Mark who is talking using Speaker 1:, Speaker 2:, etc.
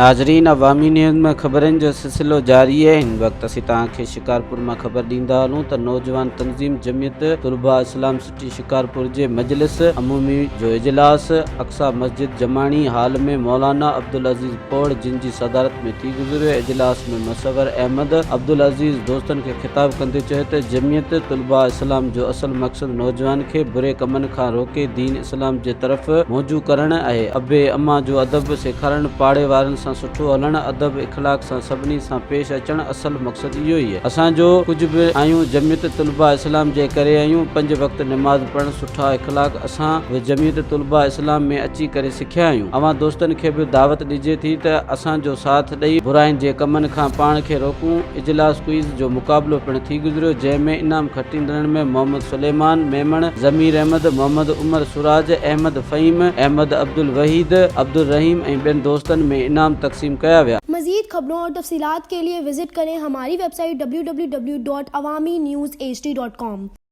Speaker 1: ناظرين عوامي نيوز ۾ خبرن جو سلسلو جاري آهي هن وقت اسين توهان کي شڪارپور مان خبر ڏيندا هلون ته نوجوان تنظيم جمعيت طلباء اسلام سٽي شڪارپور جي مجلس عمومي جو اجلاس اقصيٰ مسجد جماڻي هال ۾ مولانا عبدالعزيز پوڙ جن جي صدارت ۾ ٿي گذريو اجلاس ۾ مصور احمد عبدالعزيز دوستن کي خطاب ڪندي چيو ته جمعيت طلباء اسلام جو اصل مقصد نوجوان کي بري ڪمن کان روڪي دين اسلام جي طرف موجون ڪرڻ آهي. ابي امان جو ادب سيکارڻ، پاڙي وارن سان سٺو هلڻ، ادب اخلاق سان سڀني سان پيش اچڻ اصل مقصد اهو ئي آهي. اسان جو ڪجهه به آهيون جمعيت طلباء اسلام جي ڪري آهيون. پنج وقت نماز پڙهڻ، سٺا اخلاق اسان به جمعيت طلباء اسلام ۾ اچي ڪري سکيا آهيون. اوهان دوستن کي به دعوت ڏجي ٿي ته اسان جو ساٿ ڏئي براين جي ڪمن کان پاڻ کي روڪون. اجلاس ڪوئز جو مقابلو پڻ ٿي گذريو جنهن ۾ انعام کٽيندڙن ۾ محمد سليمان ميمڻ، ضمير احمد، محمد عمر سراج، احمد فهيم، احمد عبدالوحيد، عبدالرحيم ۽ ٻين دوستن ۾ انعام تقسيم ڪيا ويا.
Speaker 2: مزيد خبرون اور تفصيلات کے لئے وزٽ ڪرين ھماري website W W W dot Awami news H D dot com.